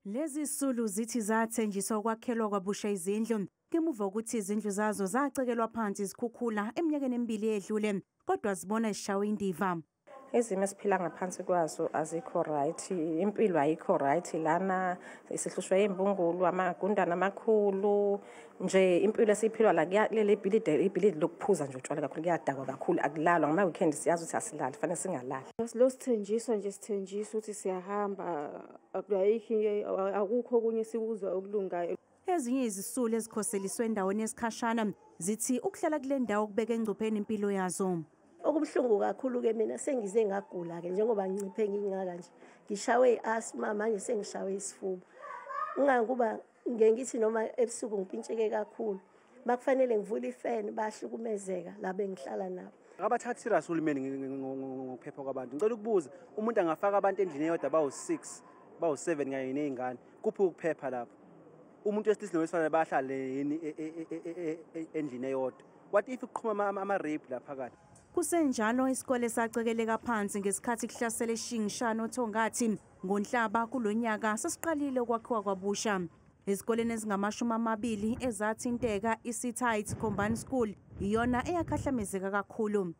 Lezi zisulu zithi zathenjiswa ukwakhelwa kwabusha izindlu ngemuva kokuthi izindlu zazo zacekelwa phansi izikhukhula eminyakeni emibili edlule, kodwa zibona zishawe indiva. Izimo esiphila ngaphansi kwazo azikho right, impilo ayikho right lana, sihlushwa izimbungulu, amagundane amakhulu nje. Impilo esiyiphilwa la, leli bhilidi, ibhilidi lokuphuza nje utshwala kakhulu, kuyadakwa kakhulu, akulalwa. Ngama-weekend siyazi ukuthi asilali, fanele singalali. Lo sithenjiswa nje, sithenjiswa ukuthi siyahamba, ayikho, akukho okunye sikuzwa okulungayo. Ezinye izisulu ezikhoseliswe endaweni yesikhashana zithi ukuhlala kule ndawo kubeka engcupheni impilo yazo. Okubuhlungu kakhulu-ke, mina sengize ngagula-ke, njengoba nginciphe ngingaka nje, ngishawe i-asthma, manje sengishawe isifuba. Ngangokuba ngeke ngithi noma ebusuku ngipintsheke kakhulu, makufanele ngivule ifeni, bayahlukumezeka la bengihlala nabo. Akabathathi serious uhulumeni ngokuphepha kwabantu. Ngicela ukubuza, umuntu angafaka abantu endlini eyodwa bawu-6, bawu-7 kanye ney'ngane, kuphi ukuphepha lapho? Umuntu wesilisa nowesifazane bayahlala yini endlini eyodwa? What if kuqhuma ama-rape la phakathi? Kusenjalo, isikole sacekeleka phansi ngesikhathi kuhlasela ishingishane oThongathi ngoNhlaba kulonyaka sesiqalile ukwakhiwa kwabusha. Ezikoleni ezingama-20 ezathinteka, iSitite Combined School iyona eyakhahlamezeka kakhulu.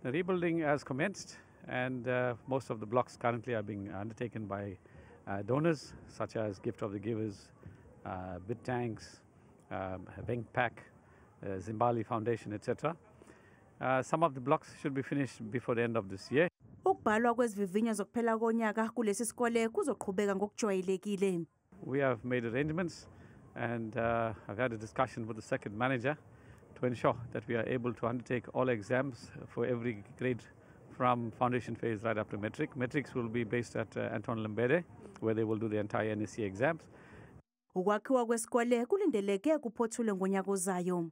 The rebuilding has commenced and most of the blocks currently are being undertaken by donors such as Gift of the Givers, Bid Tanks, Pack, Zimbali Foundation, etc. Some of the blocks should be finished before the end of this year. Ukubhalwa kwezivivinyo zokuphela konyaka kulesi sikole kuzoqhubeka ngokujwayelekile. We have made arrangements and I've had a discussion with the second manager to ensure that we are able to undertake all exams for every grade from foundation phase right up to matric. Matrics will be based at Anton Lembede, where they will do the entire NSC exams. Ukwakhiwa kwesikole kulindeleke kuphothulwe ngonyaka ozayo.